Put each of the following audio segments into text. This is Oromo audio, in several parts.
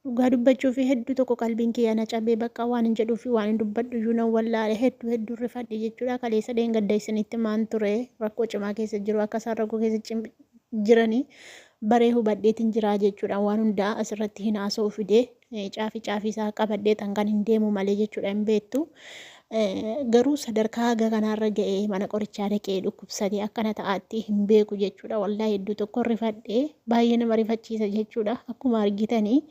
Dhugaa dubbachuuf hedduu tokko qalbiin kiyya na cabee bakka waan hin jedhuu fi waan hin dubbadhu iyyuu nan wallaale hedduu hedduu rifadhe jechuudha. Kaleessa dheengadda isinitti maan ture rakkoo cimaa keessa jiru akka isaan rakkoo keessa jiranii baree hubadheetiin jiraa jechuudha. Waan hundaa asirratti hin haasa'u fidee caafii caafii isaa qabadhee tan kan hin deemu malee jechuudha hin beektu. Garuu sadarkaa haga kanaarra ga'ee mana qorichaa dhaqee dhukkubsatee akkana ta'aatti hin beeku jechuudha. Wallaahi hedduu tokko rifadhee baay'ee nama rifachiisa jechuudha. Akkuma argitanii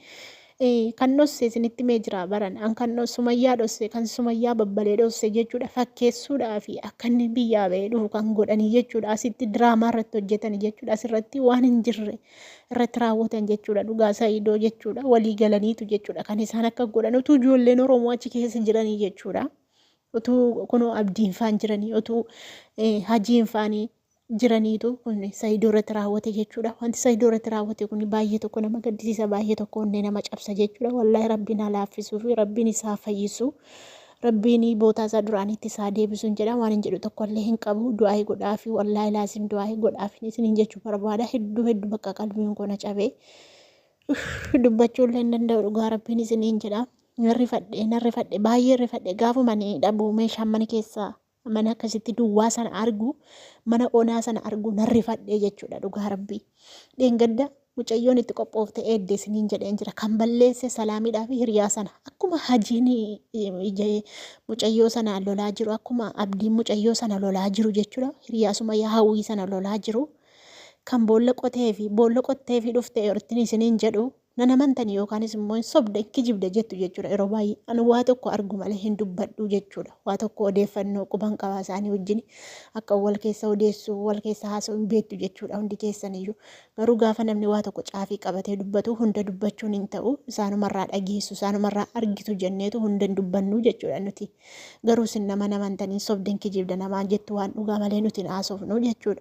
kan dhosse isinitti mee jira baran an kan Sumayyaa dhosse kan Sumayyaa babbalee dhosse jechuudha. Fakkeessuudhaa fi akka inni biyyaa ba'ee dhufu kan godhanii jechuudha. Asitti diraamaa irratti hojjetanii jechuudha. Asirratti waan hin jirre irratti raawwatan jechuudha. Dhugaa Sa'idoo jechuudha. Walii galaniitu jechuudha. Kan isaan akka godhan utuu ijoolleen Oromoo achi keessa jiranii jechuudha. Utuu kunoo Abdiin faan jiranii utuu Hajiin faanii jiraniitu kun Sa'idoo irratti raawwate jechuudha. Wanti Sa'idoo irratti raawwate kun baay'ee tokko nama gaddisiisa baay'ee tokko onnee nama cabsa jechuudha. Wallaahi Rabbiin haa laaffisuu fi Rabbiin isaa fayyisu. Rabbiin bootaa isaa duraaniitti isaa deebisuun jedha waan hin jedhu tokkollee hin qabu. Du'aa'ii godhaafi wallaahi laasim du'aa'ii godhaafi isiniin jechuu barbaada. Hedduu hedduu bakka qalbiin koo na cabee. Dubbachuu illee hin danda'u dhugaa Rabbiin isiniin jedha. Nan rifadhe nan rifadhe baay'ee rifadhe gaafuma ani dhabu meeshaan mana keessaa mana akkasitti duwwaa sana argu mana onaa sana argu nan rifadhe jechuudha dhugaa Rabbii. Dheengadda mucayyoon itti qophoofte eedde isiniin jedheen jira. Kan balleesse Salaamiidhaa fi hiriyaa sana. Akkuma Hajiin mucayyoo sana lolaa jiru, akkuma Abdiin mucayyoo sana lolaa jiru jechuudha. Hiriyaa Sumayyaa Hawwii sana lolaa jiru. Kan boolla qotee fi boolla qottee fi dhufte irratti isiniin jedhu nan amantani yookaanis immoo hin sobda hin kijibda jettu jechuudha yeroo baay'ee ani waa tokko argu malee hin dubbadhu jechuudha waa tokko odeeffannoo quban qabaa isaanii wajjin akka wal keessa odeessu wal keessa haasa'u hin beektu jechuudha hundi keessaniyyuu garuu gaafa namni waa tokko caafii qabatee dubbatu hunda dubbachuun hin ta'u isaanumarraa dhageessu isaanumarraa argitu jenneetu hunda hin dubbannu jechuudha nuti garuu isin nama namantanii hin sobda hin kijibda namaan jettu waan dhugaa malee nuti hin haasofnu jechuudha.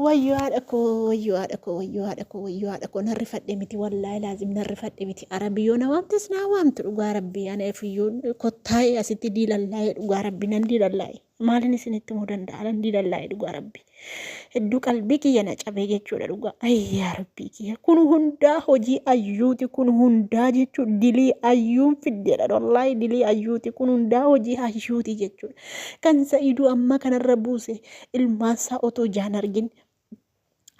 Wayyoo haadha koo wayyoo haadha koo wayyoo haadha koo wayyoo haadha koo nan rifadhe miti wallaahi laazim nan rifadhe miti arabiyyoo na waamtes naa waamtu dhugaa rabbii ana ifiyyuu kottaa'ee asitti diilallaa'ee dhugaa rabbii nan diilallaa'e maalin isinitti himuu danda'a nan diilallaa'e dhugaa rabbii hedduu qalbii kiyya na cabee jechuudha dhugaa ayyaa rabbii kiyya kun hundaa hojii ayyuuti kun hundaa jechuun dilii ayyuun fiddeedha wallaahi dilii ayyuuti kun hundaa hojii ayyuuti jechuudha kan sa'iduu amma kanarra buuse ilmaansaa otoo ijaan argin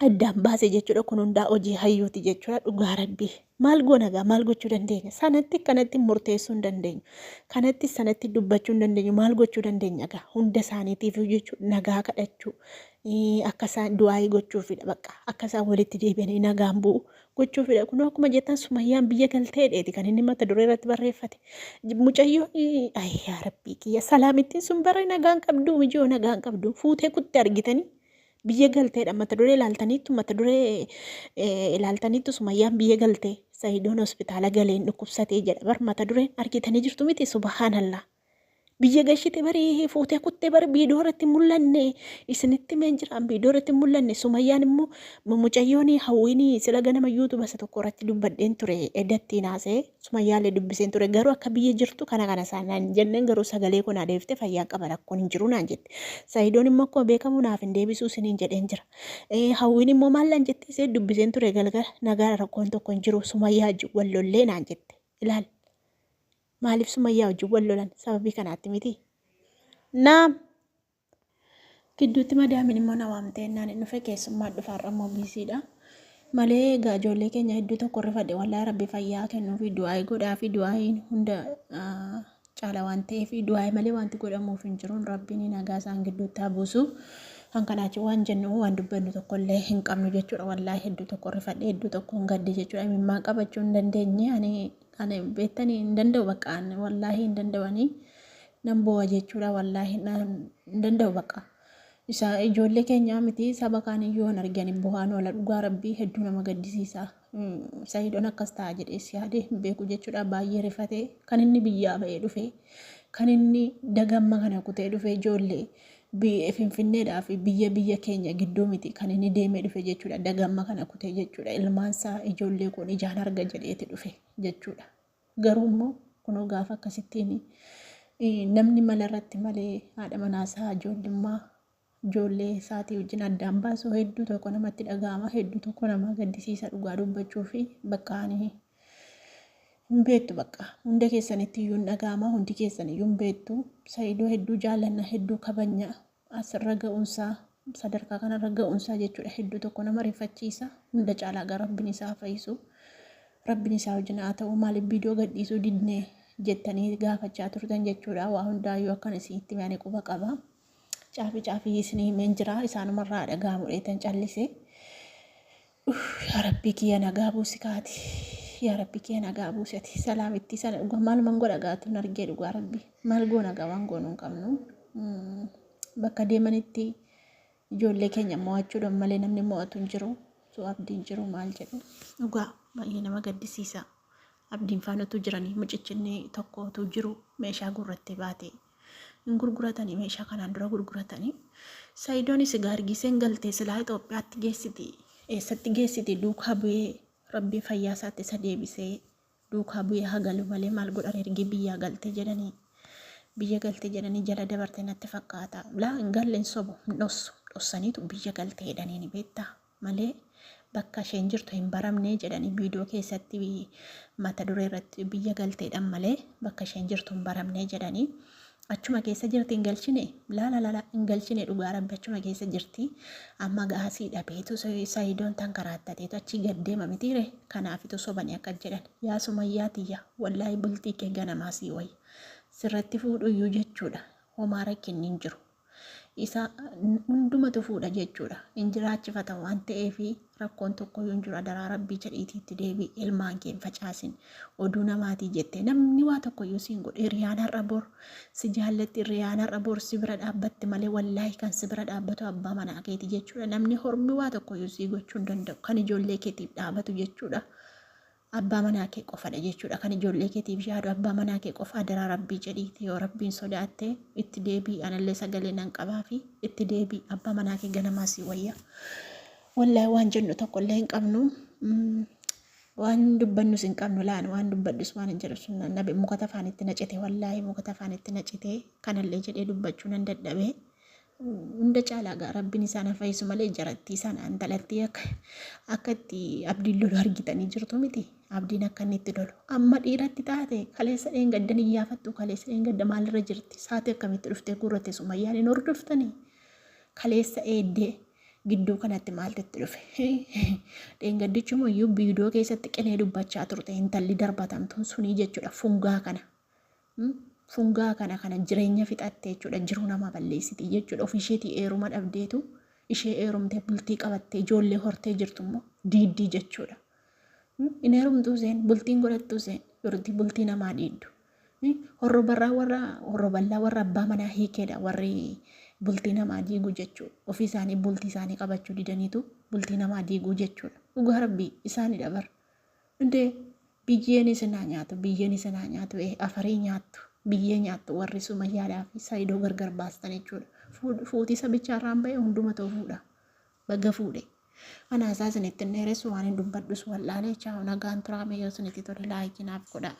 addaan baase jechuudha. Kun hundaa hojii hayyuuti jechuudha. Dhugaa rabbii. Maal goona gaa maal gochuu dandeenya? Sanatti kanatti murteessuu hin dandeenyu. Kanatti sanatti dubbachuu hin dandeenyu. Maal gochuu dandeenya gaa? Hunda isaaniitiif jechuudha nagaa kadhachuu akka isaan du'aayii gochuufidha bakka akka isaan walitti deebi'anii nagaan bu'u gochuufidha. Kunoo akkuma jettan Sumayyaan biyya galtee dheeti kan inni mata duree irratti barreeffate. Mucayyoon ay yaa rabbii kiyya salaamittiin sun bara nagaan qabdu mijoo nagaan qabdu fuutee kutte argitanii biyya galteedha mata duree ilaaltaniittu mata duree ilaaltaniittu Sumayyaan biyya galtee Sayidoon hospitaala galeen dhukkubsatee jedha bar mata dureen argitanii jirtu miti subhaanallah. Biyya gashite bari fuutee kuttee bari viidiyoo irratti hin mul'anne isinitti himeen jira viidiyoo irratti hin mul'anne Sumayyaan immoo mucayyoon hawwiin sila ganama yuutuba isa tokko irratti dubbadheen ture edattiin haasa'e Sumayyaallee dubbiseen ture garuu akka biyya jirtu kana kana isaan naan jenneen garuu sagalee koo naa deebifte fayyaan qaba rakkoon hin jiru naan jette Sayidoon immoo akkuma beekamu naaf hin deebisuu isiniin jedheen jira Hawwiin immoo maal naan jette isee dubbiseen ture galgala nagaa rakkoon tokko hin jiru Sumayyaa wajjin wal lollee naan jette ilaal Maaliif Sumayyaa wajjin wal lolan? Sababii kanaatti miti. Naam! Gidduutti madaamin immoo na waamtee innaan hin dhufe keessummaa dhufa har'a immoo biisiidha. Malee egaa ijoollee keenya hedduu tokko rifadhe wallaahi rabbi fayyaa kennuu fi du'aa'ii godhaa fi du'aa'iin hunda caala waan ta'eef du'aa'ii malee wanti godhamuuf hin jiruun rabbiin nagaa isaan gidduutti haa buusu. Kan kanaachi waan jennu waan dubbannu tokkollee hin qabnu jechuudha wallaahi hedduu tokko rifadhe hedduu tokko hin gadde jechuudha imimmaan qabachuu hin dandeenye ani Ani beektanii hin danda'u bakka ani wallaahi hin danda'u ani nan boo'a jechuudha wallaahi hin danda'u bakka. Isa ijoollee keenyaa miti saba kaan iyyuu hin argani bu'aan oola dhugaa rabbii hedduu nama gaddisiisa. Sayidoon akkas ta'a jedhee si yaadee hin beeku jechuudha baay'ee rifatee kan inni biyyaa ba'ee dhufe kan inni dagamma kana kutee dhufe ijoollee finfinneedhaa fi biyya biyya keenya gidduu miti kan inni deemee dhufe jechuudha dagamma kana kutee jechuudha ilmaansaa ijoollee kun ijaan arga jedheeti dhufe jechuudha garuu immoo kunoo gaafa akkasittiin namni mala irratti malee haadha manaasaa ijoollummaa ijoollee isaatii wajjin addaan baasuu hedduu tokko namatti dhaga'ama hedduu tokko nama gaddisiisa dhugaa dubbachuu fi bakka ani Hin beektu bakka hunda keessanitti iyyuu hin dhaga'ama, hundi keessan iyyuu hin beektu. Sa'idoo hedduu jaallanna, hedduu kabajna. Asirra ga'uunsaa, sadarkaa kanarra ga'uunsaa jechuudha, hedduu tokko nama rifachiisa. Hunda caalaa gara Rabbiin isaa fayyisu, Rabbiin isaa wajjin haa ta'u. Maaliif viidiyoo gadhiisuu didne jettanii gaafachaa turtan jechuudha. Waa hundaayyuu akkan isinitti himanii quba qaba. Caafii caafii isinii himeen jira, isaanumarraa dhaga'amu dheetan callise. Yaa Rabbii kiyya, nagaa buusi kaati. Yaa Rabbii kiyya, nagaa buusi ati. Salaamittii sana dhugaa maaluman godha gaatuun argee, dhugaa Rabbii. Maal goona gaa, waan goonuu hin qabnu. Bakka deemanitti ijoollee keenya mo'achuudhaan malee namni mo'atu hin jiru. So abdiin jiru maal jedhu. Dhugaa baay'ee nama gaddisiisa. Abdiin faana utuu jiranii, mucichinni tokko utuu jiru meeshaa gurrattee baate. Hin gurguratanii, meeshaa kanaan dura gurguratanii. Sayidoonis egaa argiiseen galtee silaa Itoophiyaatti geessiti. Eessatti geessiti? Duukaa bu'ee Rabbiin fayyaa isaatti isa deebisee duukaa bu'ee haa galu malee maal godhan, ergii biyyaa galte jedhanii. Biyya galte jedhanii jala dabarte natti fakkaata. Laa, hin galle, hin sobu, hin dhossu. Dhossaniitu biyya galte jedhanii ni beektaa malee bakka isheen jirtu hin baramne jedhanii viidiyoo keessatti mata duree irratti biyya galteedhaan malee bakka isheen jirtu hin baramne jedhanii. Achuma keessa jirti, hin galchine, laala laala, hin galchine, dhugaa Rabbi achuma keessa jirti. Amma gaasii dhabeetu Sayidoon tankarattateetu achii gad deema mitiire, kanaafitu sobanii akka jedhan. Yaa Sumayyaa tiyya, wallaahi bultii kee ganamaa sii wayya, sirratti fuudhuyyuu jechuudha, homaa rakkinni hin jiru. Isa hundumatu fuudha jechuudha. Hin jiraachifata waan ta'eef rakkoon tokkoyyuu hin jiru. Adaraa Rabbii jedhiitii itti deebi'i. Ilmaan kee hin facaasin. Oduu namaatii jettee namni waa tokkoyyuu siin godhu. Hiriyaan har'a bor si jaallatti, hiriyaan har'a bor si bira dhaabbatti malee, wallaahi kan si bira dhaabbatu abbaa manaa keeti jechuudha. Namni hormi waa tokkoyyuu sii gochuu hin danda'u. Kan ijoollee keetiif dhaabatu jechuudha. Abbaa manaa kee qofadha jechuudha. Kan ijoollee keetiif yaadu abbaa manaa kee qofa. Adaraa Rabbii jedhiiti, yoo Rabbiin sodaatte itti deebi'i. Anallee sagalee nan qabaa fi itti deebi'i. Abbaa manaa kee ganamaa sii wayya. Wallaahi waan jennu tokkollee hin qabnu. Waan dubbannus hin qabnu laan, waan dubbadhus waan hin jedhu sun nabi muka tafaanitti na cite, wallaahi muka tafaanitti na cite, kanallee jedhee dubbachuu nan dadhabee. Hunda caalaa gaa Rabbiin isaan haa fayyisu malee jarattii sana intalattii akka itti Abdiin lolu argitanii jirtu miti. Abdiin akka inni itti lolu. Amma dhiiratti taate, kaleessa dheengaddan hin yaafattu, kaleessa dheengadda maalirra jirti, saatii akkamitti dhuftee guurratte Sumayyaan, hin hordoftanii? Kaleessa eeddee gidduu kanatti maaltu itti dhufe? Dheengaddichuma iyyuu viidiyoo keessatti qinee dubbachaa turte intalli darbatamtuun sunii jechuudha, fungaa kana. Fungaa kana jireenya fixatte jechuudha, jiruu nama balleessiti jechuudha. Ofii isheetii eeruma dhabdeetu ishee eerumtee bultii qabattee ijoollee hortee jirtu immoo diiddii jechuudha. Hin heerumtuu isheen, bultiin godhattuu isheen yerootti bultii namaa diiddu. Horrobarraa warra horroballaa, warra abbaa manaa hiikeedha warri bultii namaa diigu jechuudha. Ofii isaanii bultii isaanii qabachuu didaniitu bultii namaa diiguu jechuudha. Dhugaa Rabbii isaanidha bara. Indee biyyeen isin haa nyaatu, biyyeen isin haa nyaatu, afarii nyaattu, biyyee nyaattu warri Sumayyaadhaa fi Saayidoo gargar baastan jechuudha. Fuutii sabichaarraan ba'e hundumatu fuudha. Baga fuudhe. Ana haasaa isinitti hin dheeressu, waan hin dubbadhus wallaalee. Chaawu, nagaan turaa. Mee yoo isinitti tole laayikii naaf godhaa.